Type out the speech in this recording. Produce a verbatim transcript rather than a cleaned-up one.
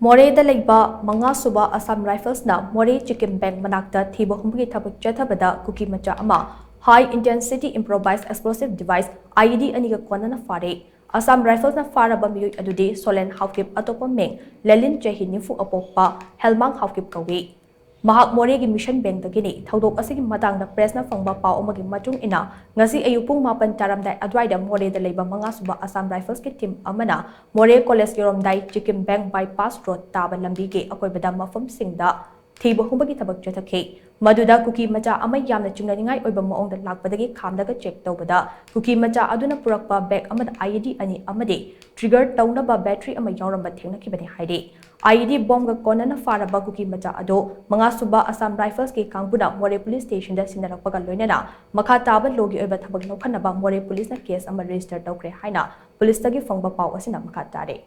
ꯃꯣꯔꯦꯗ ꯂꯩꯕ ꯃꯉꯥ ꯁꯨꯕ ꯑꯁꯥꯝ ꯔꯥꯏꯐꯜꯁꯅ ꯃꯣꯔꯦ ꯆꯤꯀꯤꯝ ꯕꯦꯡꯛ ꯃꯅꯥꯛꯇ ꯊꯤꯕ ꯍꯨꯝꯕꯒꯤ ꯊꯕꯛ ꯆꯠꯊꯕꯗ ꯀꯨꯀꯤ ꯃꯆꯥ ꯑꯃ High Intensity Improvised Explosive Device, I E D, ꯑꯅꯤꯒ ꯀꯣꯟꯅꯅ ꯐꯥꯔꯦ꯫ ꯑꯁꯥꯝ ꯔꯥꯏꯐꯜꯁꯅ ꯐꯥꯔꯕ ꯃꯤꯑꯣꯏ ꯑꯗꯨꯗꯤ ꯁꯣꯂꯦꯟ ꯍꯥꯎꯀꯤꯞ, ꯑꯇꯣꯞꯄ ꯃꯤꯡ ꯂꯦꯂꯤꯟ, ꯆꯍꯤ ꯅꯤꯐꯨ, ꯑꯄꯣꯛꯄ ꯍꯦꯜꯃꯥꯡ ꯍꯥꯎꯀꯤꯞ ꯀꯧꯏ꯫ ꯃꯍꯥꯛ ꯃꯣꯔꯦꯒꯤ ꯃꯤꯁꯟ ꯕꯦꯡꯛꯇꯒꯤꯅꯤ꯫ ꯊꯧꯗꯣꯛ ꯑꯁꯤꯒꯤ ꯃꯇꯥꯡꯗ ꯄ꯭ꯔꯦꯁꯅ ꯐꯪꯕ ꯄꯥꯎ ꯑꯃꯒꯤ ꯃꯇꯨꯡ ꯏꯟꯅ, ꯉꯁꯤ ꯑꯌꯨꯛ ꯄꯨꯡ ꯃꯥꯄꯟ ꯇꯥꯔꯝꯗꯥꯏ ꯑꯗꯨꯋꯥꯏꯗ ꯃꯣꯔꯦꯗ ꯂꯩꯕ ꯃꯉꯥ ꯁꯨꯕ ꯑꯁꯥꯝ ꯔꯥꯏꯐꯜꯁꯀꯤ ꯇꯤꯝ ꯑꯃꯅ ꯃꯣꯔꯦ ꯀꯣꯂꯦꯖ ꯌꯧꯔꯝꯗꯥꯏ ꯆꯤꯀꯤꯝ ꯕꯦꯡꯛ ꯕꯥꯏꯄꯥꯁ ꯔꯣꯗ ꯇꯥꯕ ꯂꯝꯕꯤꯒꯤ ꯑꯀꯣꯏꯕꯗ ꯃꯐꯝꯁꯤꯡꯗ ꯊꯤꯕ ꯍꯨꯝꯕꯒꯤ ꯊꯕꯛ ꯆꯠꯊꯈꯤ꯫ ꯃꯗꯨꯗ ꯀꯨꯀꯤ ꯃꯆꯥ ꯑꯃ ꯌꯥꯝꯅ ꯆꯤꯡꯅꯅꯤꯡꯉꯥꯏ ꯑꯣꯏꯕ ꯃꯑꯣꯡꯗ ꯂꯥꯛꯄꯗꯒꯤ ꯈꯥꯝꯂꯒ ꯆꯦꯛ ꯇꯧꯕꯗ, ꯀꯨꯀꯤ ꯃꯆꯥ ꯑꯗꯨꯅ ꯄꯨꯔꯛꯄ ꯕꯦꯒ ꯑꯃꯗ I E D ꯑꯅꯤ ꯑꯃꯗꯤ ꯇ꯭ꯔꯤꯒꯔ ꯇꯧꯅꯕ ꯕꯦꯇ꯭ꯔꯤ ꯑꯃ ꯌꯥꯎꯔꯝꯕ ꯊꯦꯡꯅꯈꯤꯕꯅꯤ ꯍꯥꯏꯔꯤ꯫ I E D ꯕꯣꯝꯒ ꯀꯣꯟꯅꯅ ꯐꯥꯔꯕ ꯀꯨꯀꯤ ꯃꯆꯥ ꯑꯗꯨ ꯃꯉꯥ ꯁꯨꯕ ꯑꯁꯥꯝ ꯔꯥꯏꯐꯜꯁꯀꯤ ꯀꯥꯡꯕꯨꯅ ꯃꯣꯔꯦ ꯄꯨꯂꯤꯁ ꯁ꯭ꯇꯦꯁꯟꯗ ꯁꯤꯟꯅꯔꯛꯄꯒ ꯂꯣꯏꯅꯅ ꯃꯈꯥ ꯇꯥꯕ ꯂꯣꯒꯤ ꯑꯣꯏꯕ ꯊꯕꯛ ꯂꯧꯈꯠꯅꯕ ꯃꯣꯔꯦ ꯄꯨꯂꯤꯁꯅ ꯀꯦꯁ ꯑꯃ ꯔꯦꯖꯤꯁꯇꯔ ꯇꯧꯈ꯭ꯔꯦ ꯍꯥꯏꯅ ꯄꯨꯂꯤꯁꯇꯒꯤ ꯐꯪꯕ ꯄꯥꯎ ꯑꯁꯤꯅ ꯃꯈꯥ ꯇꯥꯔꯦ꯫